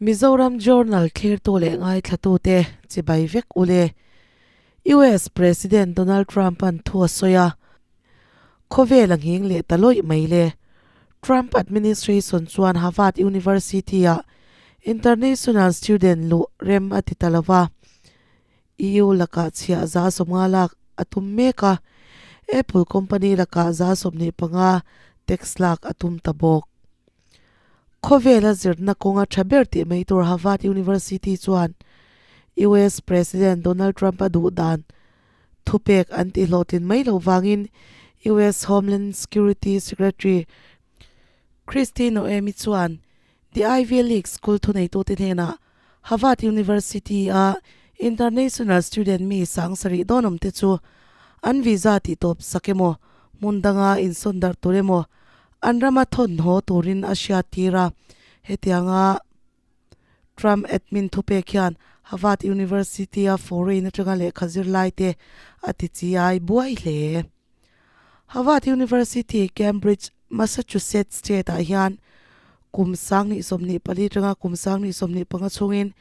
Mizoram Journal thlirtu leh ngaithlatute chibai vek u le. US President Donald Trump-a'n thu a sawi a, Khawvel a nghing leh ta lawih mai le. Trump administration chuan Harvard University-ah international student luh rem a ti ta lo va, EU lakah chhiah 50% lak a tum mek a, Apple company lakah 25% tax lak a tum ta bawk. Khawvela zirna kawnga tha ber tih mai tur Harvard University chuan US President Donald Trump a duh dan thupek an tih hlawhtlin mai loh vangin US Homeland Security Secretary Kristi Noem-i chuan The Ivy League School thuneitute hnenah Harvard University-a international student mi 7000 dawn awmte chu an visa tihtawp sak emaw, hmun danga insawn darh tur emaw, an rama thawn haw turin a hriattir a. Hetianga Trump admin thupek hian Harvard University-a foreign atanga lehkha zirlaite a ti chiai buai hle. Harvard University, Cambridge, Massachusetts state-ah hian kum 2024 atanga kum 2025 chhungin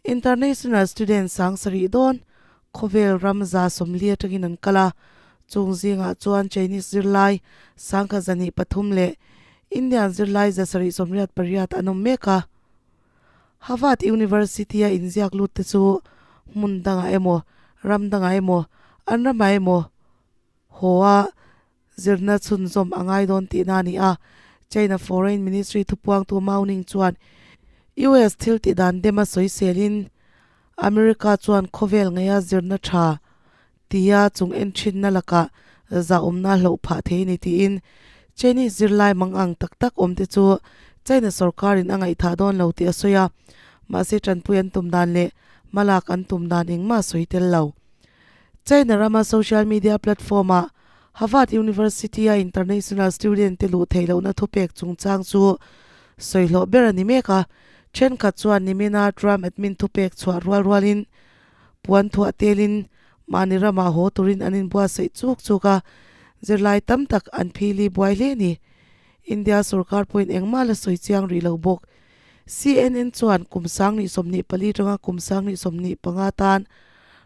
international student 7000 dawn khawvel ram 40 atangin an kal a, chung zingah chuan Chinese zirlai 1,103 leh Indian zirlai 788 an awm mek a. Harvard University-a inziak lut te chu hmun dangah emaw, ram dangah emaw, an ramah emaw haw a zirna chhunzawm a ngai dawn tihna a ni a. China Foreign Ministry thupuangtu Mao Ning chuan US thil tih dan dem a sawiselin America chuan khawvel ngaia zirna tha tia chung en thinna lakah zahawmna a hloh phah thei a ni tiin Chinese zirlai mang ang tak tak awmte chu China sorkarin a ngaihthah dawn lo tih a sawi a, mahse tanpui an tum dan leh hmalak an tum dan engmah a sawi tel lo. China rama social media platform-ah Harvard University-a international student-te luh theih lohna thupek chungchang chu sawi hlawh ber a ni mek a, thenkhat chuan nimina Trump admin thupek chhuah rual rualin puan thuah telin mahni ramah haw turin an inbuatsaih chuk chuk a, zirlai tam tak an phili buai hle a ni. India sorkar pawhin engmah la sawi chiang rih lo bawk. CNN chuan kum 2024 atanga kum 2025 tan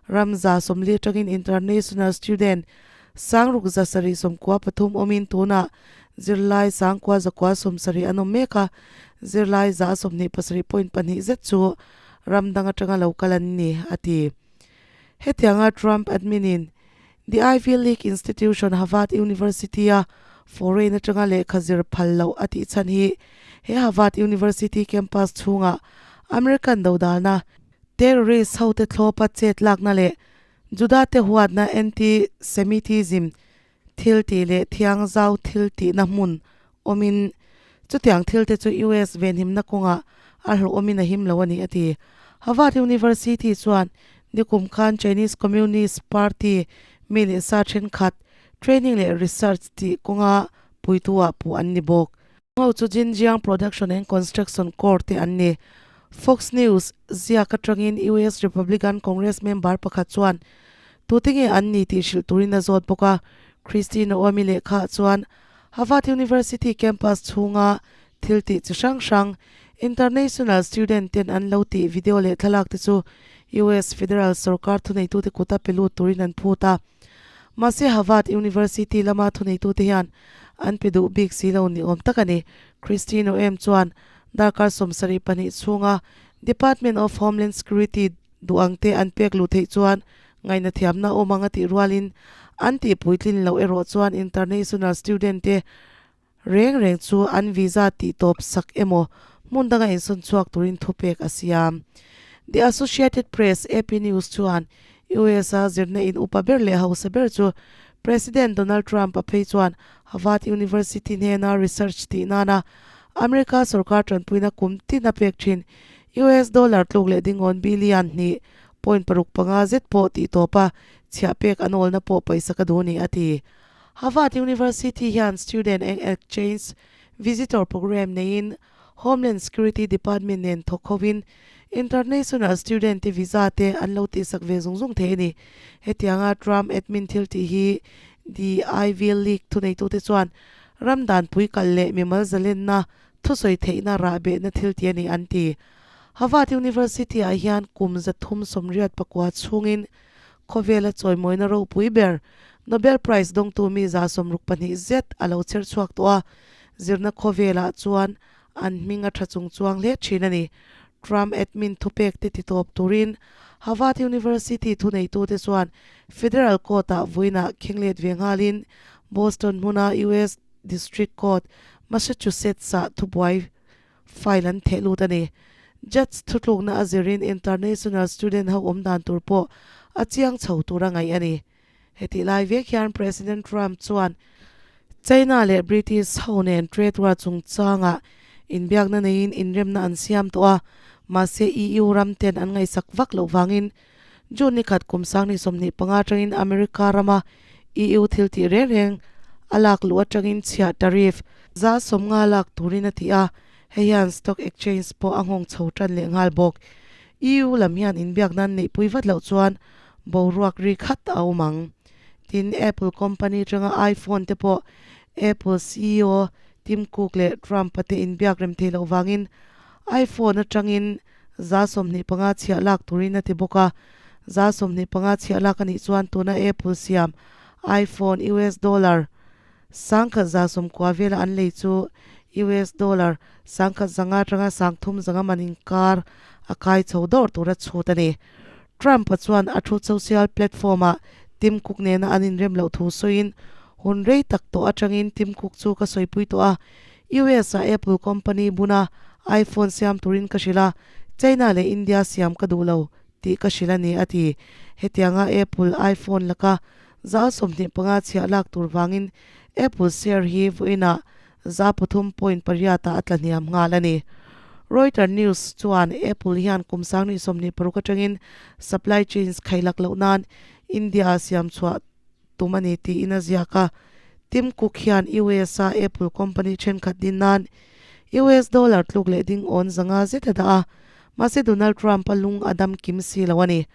ram 40 atangin international student 6793 awmin tunah zirlai 9970 an awm mek a, zirlai 27.2 zet chu ram dang atanga lo kal an ni, a ti. Hetianga Trump admin-in The Ivy League institution Harvard University-a foreign atanga lehkha zir phal loh a tih chhan hi he Harvard University campus chhunga American dodalna, terrorist hote thlawpa chet lakna leh Juda-te huatna anti-Semitism thil tih leh thiang zau thil tihna hmun awmin chutiang thilte chu US venhimna kawngah a hlawhawmin a him lo a ni, a ti. Harvard University chuan nikum khan Chinese Communist Party mi leh sa thenkhat training leh research tih kawnga puitu-ah puh an ni bawk. Ho chu Jinjiang Production and Construction Corps te an ni. Fox News ziak atangin US Republican Congress member pakhat chuan tute nge an ni tih hrilh turin a zawt bawk a. Kristi Naomi lehkhaah chuan Harvard University campus chhunga thil tih chi hrang hrang international student ten an lo tih video leh thlalak te chu US federal sorkar thuneitute kuta pe lut turin an phut a. Mahse Harvard University lama thuneitute hian an pe duh bik si lo ni awm tak a ni. Kristi Noem chuan darkar 72 chhunga Department of Homeland Security duh ang te an pek luh theih chuan ngaihna thiamna awm ang a tih rualin an tih puitlin loh erawh chuan international student te reng reng chu an visa tih tawp sak emaw hmun danga insawn chhuak turin thupek a siam. The Associated Press, AP News, chuan US-a zirna in upa ber leh hausa ber chu President Donald Trump a phei chuan Harvard University hnena research tih nana America sorkar tanpuina kum tin a pek thin US dollar tluk leh dingawn billion hnih point paruk panga zet pawh tih tawp a chhiah pek an awlna pawh paisa ka duh ni a ti. Harvard University hian Student and Exchange Visitor Program neiin Homeland Security Department nen thawk hovin international student te visa te an lo tihsak ve zung zung thei a ni. Hetianga Trump admin thil tih hi The Ivy League thuneitute chuan ram danpui kal leh mimal zalenna thusawi theihna rahbehna thil ti a ni an ti. Harvard University-ah hian kum 384 chhungin khawvela chawimawina ropui ber Nobel Prize dawngtu mi 62 zet a lo chher chhuak tawh a, zirna khawvelah chuan an hming a tha chung chuang hle thin a ni. Trump admin thupek te titawp turin Harvard University thuneitute chuan Federal Court-ah vawiinah khenglet ve nghalin Boston hmuna US District Court, Massachusetts-ah thubuai file an theh lut a ni. Judge thutlukna a zirin international student ho awm dan tur pawh a chiang chho tur a ngaih a ni. Hetih lai vek hian President Trump chuan China leh British ho nen trade war chungchangah inbiakna neiin inremna an siam tawh a, mahse EU ram ten an ngaihsak vak loh vangin June ni khat kum 2025 atangin America rama EU thil tih reng reng a lak luh atangin chhiah tariff 50% lak turin a ti a, hei hian stock exchange pawh a nghawng chho tan leh nghal bawk. EU lam hian inbiakna an neihpui vat loh chuan boruak ri khat a awm ang. Tin, Apple company atanga iPhone te pawh Apple CEO Tim Cook leh Trump-a te inbiak rem thei loh vangin iPhone atangin 25% chhiah lak turin a ti bawk a. 25% chhiah lak a nih chuan tuna Apple siam iPhone US dollar 1190 vela an lei chu US dollar 1100 atanga 3500 man inkar a kai chho dawr tura chhut a ni. Trump-a chuan a thu social platform-ah Tim Cook nena an inrem loh thu sawiin, Hun rei tak tawh atangin Tim Cook chu ka sawipui tawh a, US-a Apple company buna iPhone siam turin ka hrilh a, China leh India siam ka duh lo tih ka hrilh a ni, a ti. Hetianga Apple iPhone laka 25% chhiah lak tur vangin Apple share hi vawiinah 3.8 ah a tla hniam nghal a ni. Reuters News chuan Apple hian kum 2026 atangin supply chains khailak loh nan India-ah siam chhuah tum a ni tiin a ziak a. Tim Cook hian US-a Apple company thenkhat din nan US dollar tluk leh ding awn 500 zet a dah a, mahse Donald Trump-a lung a dam kim si lo a ni.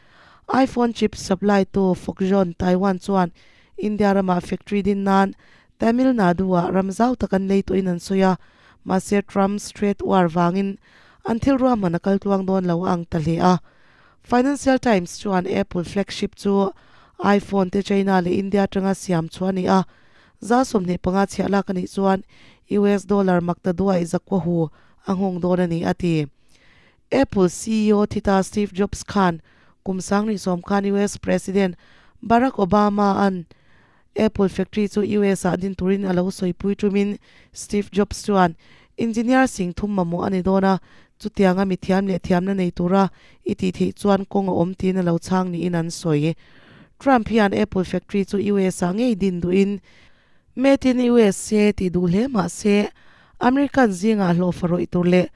iPhone chip supply tu Foxconn Taiwan chuan India ramah factory din nan Tamil Nadu-ah ram zau tak an lei tawhin an sawi a, mahse Trump's trade war vangin an thil ruahman a kal tluang dawn lo a ang ta hle a. Financial Times chuan Apple flagship chu iPhone te China leh India atanga siam chhuah a ni a, 25% chhiah lak a nih chuan US dollar makta duai zakua hu a nghawng dawn a ni a ti. Apple CEO thita Steve Jobs khan kum 2010 khan US President Barack Obama-a'n Apple factory chu US ah din turin a lo sawipui tumin Steve Jobs chuan engineer sing thum mamawh a ni dawn a, chutianga mi thiam leh thiamna nei tura i tih theih chuan kawng a awm tiin a lo chhang niin an sawi. Trump hian Apple factory chu US ah ngei din duhin Made in USA tih duh hle mah se American zingah hlawhfa rawih tur leh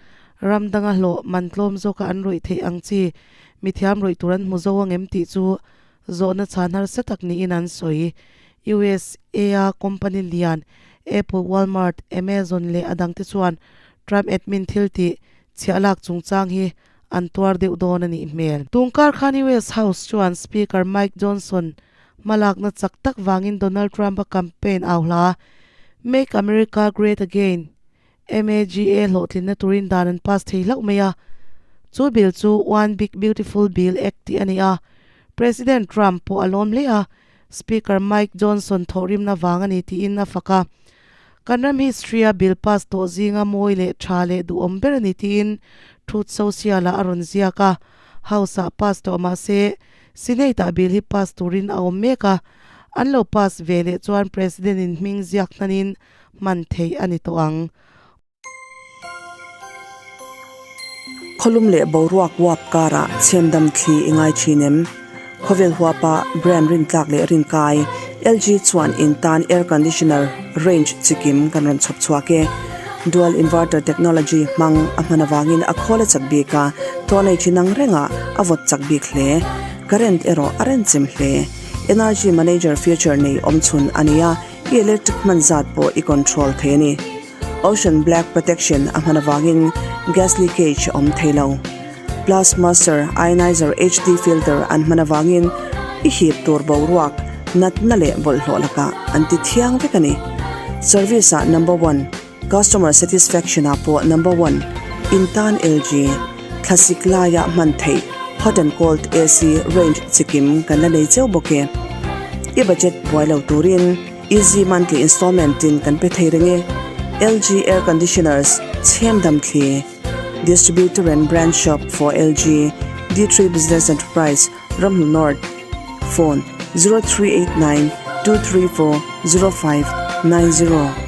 ram danga hlawh man tlawm zawka an rawih theih ang chi mi thiam rawih tur an hmu zo angem tih chu Zawhna chhan harsa tak niin an sawi. USA-a company lian Apple, Walmart, Amazon leh a dangte chuan Trump admin thil tih chhiah lak chungchang hi an tuar deuh dawn a nih hmel. Tungkar khan US House chuan Speaker Mike Johnson hmalakna chak tak vangin Donald Trump-a campaign au hla Make America Great Again, MAGA, hlawhtlinna turin dan an pass thei hlauh mai a, chu bill chu One Big Beautiful Bill Act tih a ni a. President Trump pawh a lawm hle a, Speaker Mike Johnson thawhrimna vang a ni tiin a fak a. Kan ram history-a bill pass tawh zinga mawi leh tha leh duhawm ber a ni tiin Truth Social-ah a rawn ziak a. House-ah pass tawh mah se, Senate-ah bill hi pass turin a awm mek a, an lo pass ve leh chuan President-in hming ziak hnanin hman theih a ni tawh ang. Khawlum leh boruak uap karah chhemdam thli i ngai thin em? Khawvel huapa brand rintlak leh rinkai LG chuan in tan air conditioner range chikim kan rawn chhawp chhuak e. Dual inverter technology hmang a hman avangin a khawl a chak bik a, thaw nei thin ang rengah a vawt chak bik hle. Current erawh a renchem hle. Energy manager feature nei awmchhun a ni a. I electric hman zat pawh i control thei a ni. Ocean Black Protection a hman avangin gas leakage a awm thei lo. Plus Master Ionizer HD filter an hman avangin i hip tur boruak, natna leh bawlhhlawh lakah an ti thiang vek a ni. Service ah number one, customer satisfaction ah pawh number one, in tan LG. Thlasik laia hman theih hot and cold AC range chikim kan la nei cheu bawk e. I budget buai lo turin easy monthly installment in kan pe thei reng e. LG Air Conditioners chhem dam thli Distributor and Branch Shop for LG D3 Business Enterprise Ramhnu North Phone 0389 234 0590.